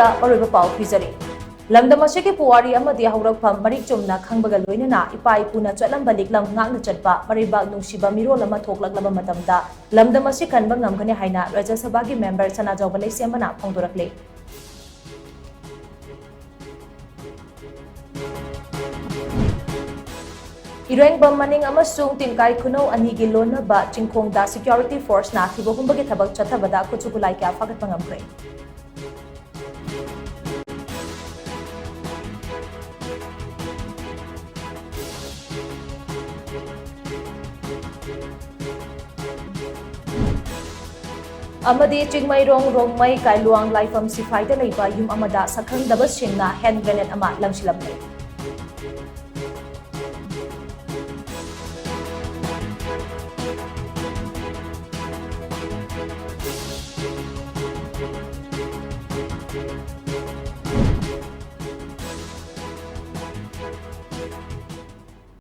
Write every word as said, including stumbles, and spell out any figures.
ꯃꯔꯨꯑꯣꯏꯕ ꯄꯥꯎ ꯄꯤꯖꯔꯤ꯫ ꯂꯝꯗꯝ ꯑꯁꯤꯒꯤ ꯄꯨꯋꯥꯔꯤ ꯑꯃꯗꯤ ꯍꯧꯔꯛꯐꯝ ꯃꯔꯤꯛ ꯆꯨꯝꯅ ꯈꯪꯕꯒ ꯂꯣꯏꯅꯅ ꯏꯄꯥ ꯏꯄꯨꯅ ꯆꯠꯂꯝꯕ ꯂꯤꯛꯂꯝ ꯉꯥꯛꯅ ꯆꯠꯄ ꯃꯔꯩꯕꯥꯛ ꯅꯨꯡꯁꯤꯕ ꯃꯤꯔꯣꯜ ꯑꯃ ꯊꯣꯛꯂꯛꯂꯕ ꯃꯇꯝꯗ ꯂꯝꯗꯝ ꯑꯁꯤ ꯀꯟꯕ ꯉꯝꯒꯅꯤ ꯍꯥꯏꯅ ꯔꯥꯖ꯭ꯌ ꯁꯚꯥꯒꯤ ꯃꯦꯝꯕꯔ ꯁꯅꯥꯖꯥꯎꯕ ꯂꯩꯁꯦꯝꯕꯅ ꯐꯣꯡꯗꯣꯔꯛꯂꯤ꯫ ꯏꯔꯦꯡꯕꯝ ꯃꯅꯤꯡ ꯑꯃꯁꯨꯡ ꯇꯤꯡꯀꯥꯏ ꯈꯨꯅꯧ ꯑꯅꯤꯒꯤ ꯂꯣꯟꯅꯕ ꯆꯤꯡꯈꯣꯡꯗ security forceꯅ ꯊꯤꯕ ꯍꯨꯝꯕꯒꯤ ꯊꯕꯛ ꯆꯠꯊꯕꯗ ꯈꯨꯠꯁꯨ ꯈꯨꯠꯂꯥꯏ ꯀꯌꯥ ꯐꯥꯒꯠꯄ ꯉꯝꯈ꯭ꯔꯦ꯫ ꯑꯃꯗꯤ ꯆꯤꯡꯃꯩꯔꯣꯡ ꯔꯣꯡꯃꯩ ꯀꯥꯏꯂꯨꯋꯥꯡ ꯂꯥꯏꯐꯝ ꯁꯤꯐꯥꯏꯗ ꯂꯩꯕ ꯌꯨꯝ ꯑꯃꯗ ꯁꯛꯈꯪꯗꯕꯁꯤꯡꯅ hand grenade ꯑꯃ ꯂꯪꯁꯤꯜꯂꯝꯂꯦ꯫